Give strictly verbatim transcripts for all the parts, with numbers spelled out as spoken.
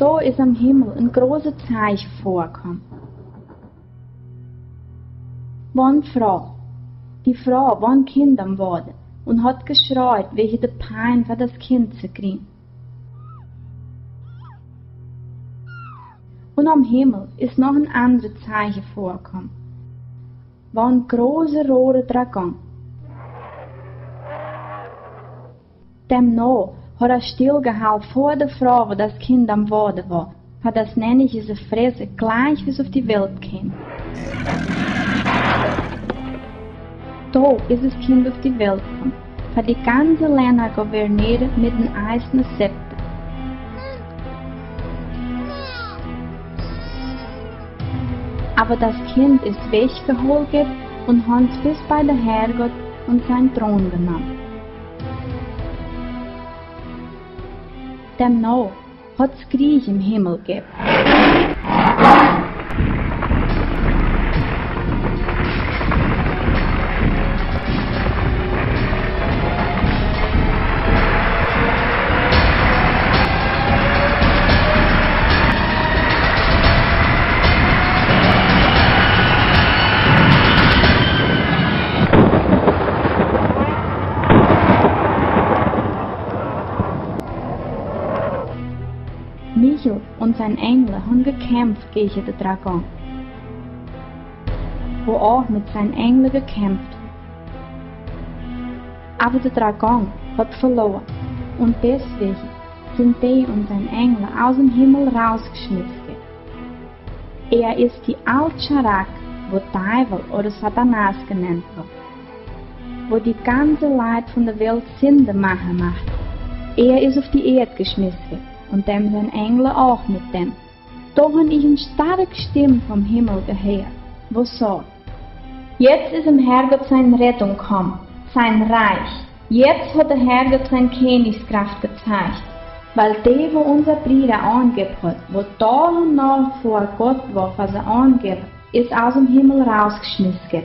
Dao is aum Himmel een großet Zeichen vorkomen. Wor een Fro, die Fro wor een Kind aum Wode un haud jeschreut, wege de Pein fa daut Kind to kjrieen. Un aum Himmel is noch een aundret Zeichen vorkomen. Wor een große rode Dragon. Demno haud hee stilljehollen vor de Fro, woo daut Kind aum Wode wor, fa daut nämlich sien Fresse jlikj wada opp de Welt kjeem. Dao is daut Kind opp de Welt jekomen, fa de ganze Lända gouverneren met een eisne Zepter. Oba daut Kind es wajchjehollen un haud bie de Herrgott un sienen Troon jenomen. Demno haud et Kjrieej em Himmel jegeven. Michael un siene Enjel hauden jekjamft jäajen dän Dragon, woo hee uk met siene Enjel jekjamft haud. Oba de Dragon haud veloren, un deswäajen sent dee un siene Enjel aus däm Himmel rausjeschmissen. Hee es de aule Scharak, woo Diewel ooda Satanas jenant woat, woo de gaunze Leid von de Welt Sind moaken mucht. Hee es opp de Ieed jeschmissen, un däm siene Enjel uk met däm. Doa hab ekj eene stoakje Stimm vom Himmel jehieet, woo säd: Jetzt es däm Herrgott siene Rettunk jekomen, sien Rikj. Jetzt haft de Herrgott siene Kjennichskraft jezeigt, wiels dee, woo onse Breeda aunjejepen haud, woo doano ver Gott wia, fa see aunjejepen, es aus däm Himmel rausjeschmissen.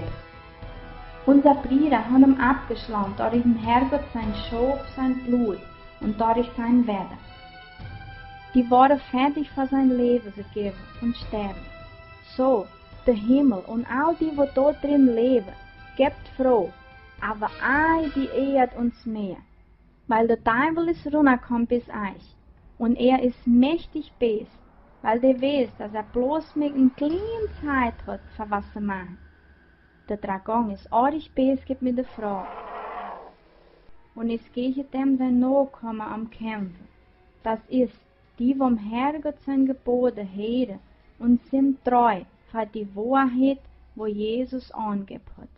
Onse Breeda hauden am aufjeschlagen derch däm Herrgott sien Schof sien Blott un derch sien Wort. Dee wieren fäadich fa sien Läwen to jäwen un sterwen. Soo, de Himmel un aul dee, woo doa dren läwen, jebt Fro, oba uk de Ieed un daut Mäa. Wiels de Diewel es runjajekomen bie junt, un hee es mächtich bees, wiels hee weet, daut hee bloos noch eene kjliene Tiet haft, fa waut to moaken. De Dragon es oajch bees jeweest met de Fro, un es jäajen däm siene Nokomen aum Kjamfen. Daut es, dee, woo däm Herrgott siene Jebooten hieren un sent tru fa de Woarheit, woo Jesus aunjejepen haud.